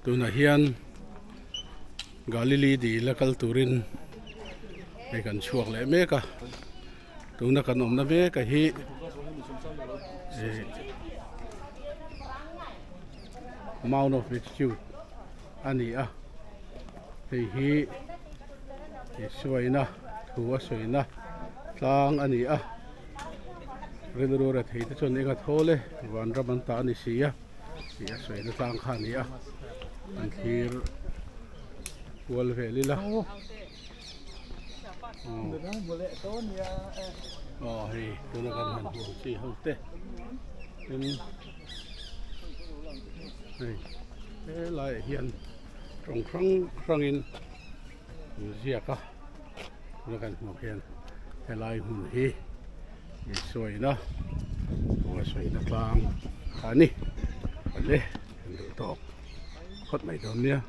Tunah hian Galili dil a kal turin hei kan chhuak leh mek a tuna kan awmna mek a hi ih Mount of Beatitude a ni a hei hi Isuaina thu a sawina tlang a ni a rilru rethei te chuan eng a thawl e vanram an tah a ni si a. Tih a sawi na tlang kha a ni a an thlir kual vel ila aw hei tuna kan han hmuh ang chi ho te tin hei helaiah hian tawng hrang hrangin an ziak a tuna kan hmuh hian helai hmun hi Sawina a sawina tlang a ni awle kan duh tawk phawt mai dawn nia.